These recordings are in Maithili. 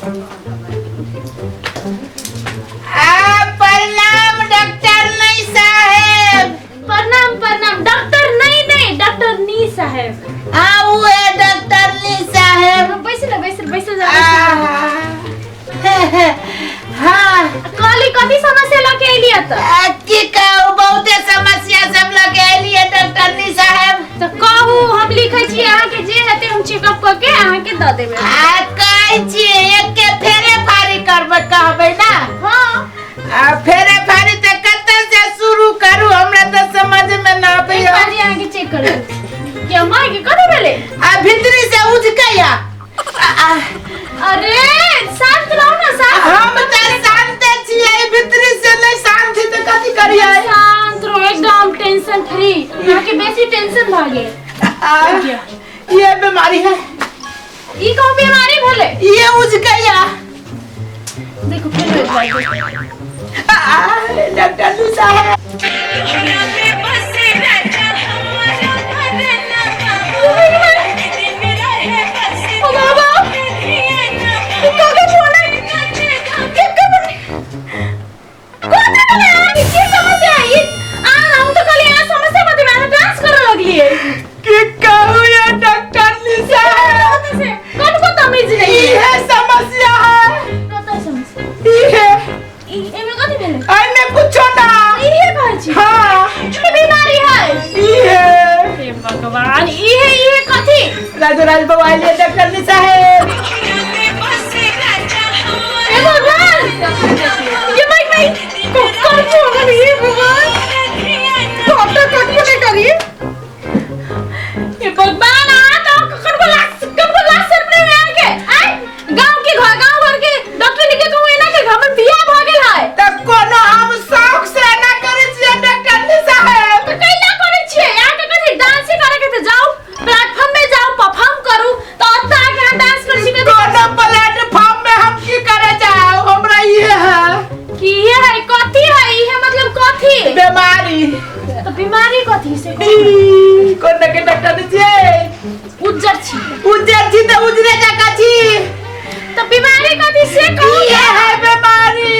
आ प्रणाम डॉक्टर नहीं साहेब। प्रणाम प्रणाम डॉक्टर नहीं नहीं डॉक्टर नी साहेब। हाँ वो है डॉक्टर नी साहेब। बैसल बैसल बैसल जा। आ, हाँ कहली कथी समस्या लके अइली त? आ, की कहू बहुते समस्या सब लगे अइली डॉक्टर नी साहेब। त कहू हम लिखै छी अहाँ के जे हेतै हम चेकअप क के अहाँ के द देबै। आ कहै छी एक के फेरे फारी करबै कहबै ना? हां। आ फेरे फारी त कतऽ से शुरू करू हमरा त समझ में ना आबैया। एक बारी अहाँ के चेक करू। के माय के कथी भेलै? आ भीतरी से उझकैया। अरे शांत रहो ना शांत। हम त शांत छियै भीतरी से नहीं शांत छी त कथी करियै? शांत रहो एकदम टेंशन फ्री। अहाँ के बेसी टेंशन भ गेल। ये बीमारी है। ई कोन बीमारी भेलै? ये उझकैया। देखो फेर एक बार। डॉक्टर साहब की कहू ये डॉक्टर साहब इहे समस्या है। इहे एमे कुछो ना। हाँ इहे भगवान इहे इहे कथी? राजू राज बाबा आइले डॉक्टर साहेब। हे भगवान ये माइक माइक कौन हो गई हे भगवान डॉक्टर कथी नहीं करी हे भगवान। आ तो ककर को लाश ककर को लाश सर पे में आके आय गांव के घर गांव भर के डॉक्टर निके कहू एना के घर में बियाह भ गेल है। त कोनो हम शौक से ना करै छियै डॉक्टर साहेब। त कैला करै छियै? अहाँ के कथी डांस करे के त जाओ प्लेटफॉर्म में जाओ परफॉर्म करू त अत्ता आके अहाँ डांस करै छी। कोनो प्लेटफॉर्म में हम की करे जाओ हमरा इहे है। की ये है कथी है इहे मतलब कथी? बीमारी। त बीमारी कथी से? कोन के डॉक्टर छियै? उज्जर छी। उज्जर छी त उजरे जकाँ छी। त बीमारी कथी से कहू? इहे है बीमारी।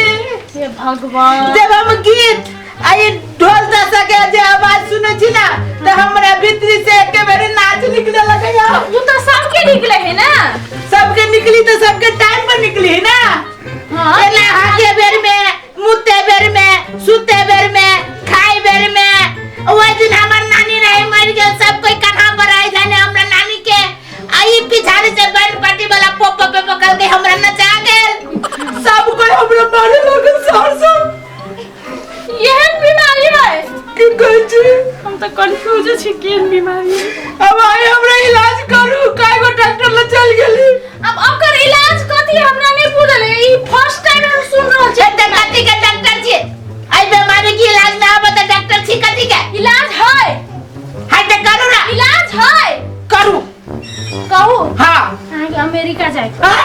हे भगवान। जब हम गीत आ ई ढोल दशा के जे आवाज सुनै छी ना त हमरा भीतरी से एके बेरी नाच निकले लगैया। उ त सबके निकले है ना। सबके निकली त सबके टाइम पर निकली है ना। हां एना हाके बेर में मुते बेर में सुते बेर में खाए बेर में। ओहि दिन हमर नानी रहे मर गेल सब कोई कन्हा पर आइ जाने हमरा नानी के आ ई पिछाड़ी से बैंड पार्टी वाला पोप पे पकड़ के हमरा नचा गेल। सब कोई हमरा मारे लागल सर सब। एहन बीमारी है की कहै छी? हम त कंफ्यूज छी केहन बीमारी है। अब आइ हमरा इलाज करू काय गो डॉक्टर लग चल गेली। अब ओकर इलाज कथी हमरा नहीं बुझल है। ई फर्स्ट टाइम हम सुन रहल छी। त कथी के डॉक्टर छी? आई बीमारी के इलाज ना आबत त डॉक्टर छी कथी के? इलाज है। है त करू ना। इलाज है। करू। कहू। हां अहाँ के अमेरिका जाए के। हाँ?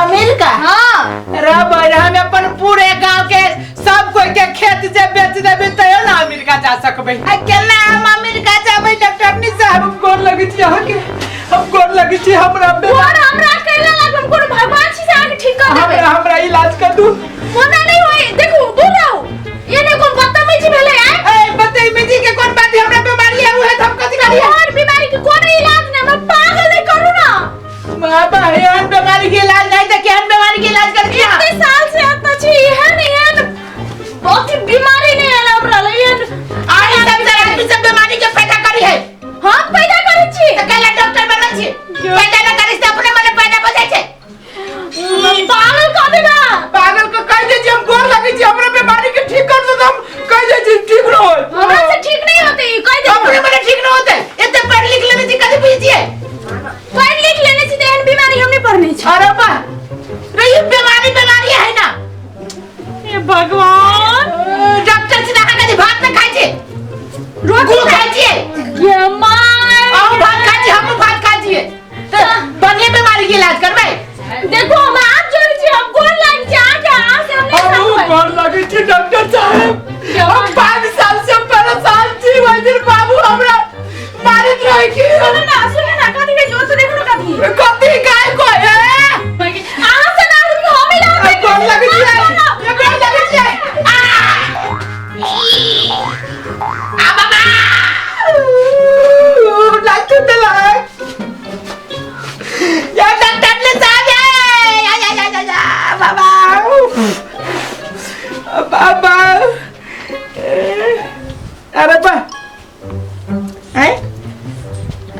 अमेरिका? हाँ। रब हम अपन पूरे गांव के सब कोई के खेत जे बेच देबै तैयो ना अमेरिका जा सकबै। आ केना हम अमेरिका जाबै डॉक्टर नी साहब? हम गोर लगै छी अहाँ के, हम गोर लगै छी। हमरा गोर हमरा कैला लागल? हम कोनो भगवान छी से अहाँ के ठीक कर देबै? हमरा हमरा इलाज कर दू। ओना नहीं होई। देखू दूर रहू। ये ने कोन बदतमीजी भेलै आय? ए बदतमीजी के कोन बात है? हमरा बीमारी है उहे त हम कथी करियै? और बीमारी के कोनो इलाज नहीं। हमरा पागल नहीं करू ना। बाबा एहन बीमारी के इलाज नहीं त केहन बीमारी के इलाज कर दिया? इतने साल से अब त छी एहन एहन बहुत ही बीमारी नहीं आयल हमरा लग एहन। आई सब से आदमी सब बीमारी के पैदा करी है। हम पैदा करै छी। त कैला डॉक्टर बनल छी? पैदा न करी त अपने मने पैदा हो जाइ छै। पागल कह देना। पागल को कह दे छी हम गोर लगै छी हमरा बीमारी के ठीक कर दो त हम कह दे छी ठीक न होय। हमरा से ठीक नहीं होते ई कह दे। अपने मने ठीक न होते। एते पढ़ लिख लेने छी कथी बुझै छियै? पढ़ लिख लेने छी त एहन बीमारी हम नहीं पढ़ने छी। अरे बा रे ई बीमारी बीमारी है ना। हे भगवान। डॉक्टर छी अहाँ कथी भात न खाइ छी? रोटी गुड़ खाइ छियै? ये my. अहूँ भात खाइ छी हमहूँ भात खाइ छियै त बढ़िया बीमारी के इलाज करबै। देखो हम हाथ जोड़ै छी हम गोर लागै छी अहाँके अहाँ से हम नहीं हमहूँ सकबै। गोर लगै छी डॉक्टर साहेब। हम 5 साल से परेशान छी। ओहि दिन बाबू हमरा मारैत रहे की। सुनू ना सुनू ना कथी कहै छी? ओतऽ देखू ना कथी। कथी गाय को है?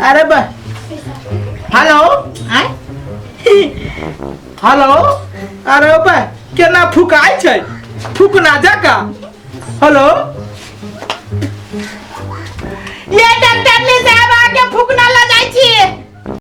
अरे बा हेलो। आय। हेलो। अरे बा केना फुकाइ छै, फुकना जका। हेलो। ये डॉक्टर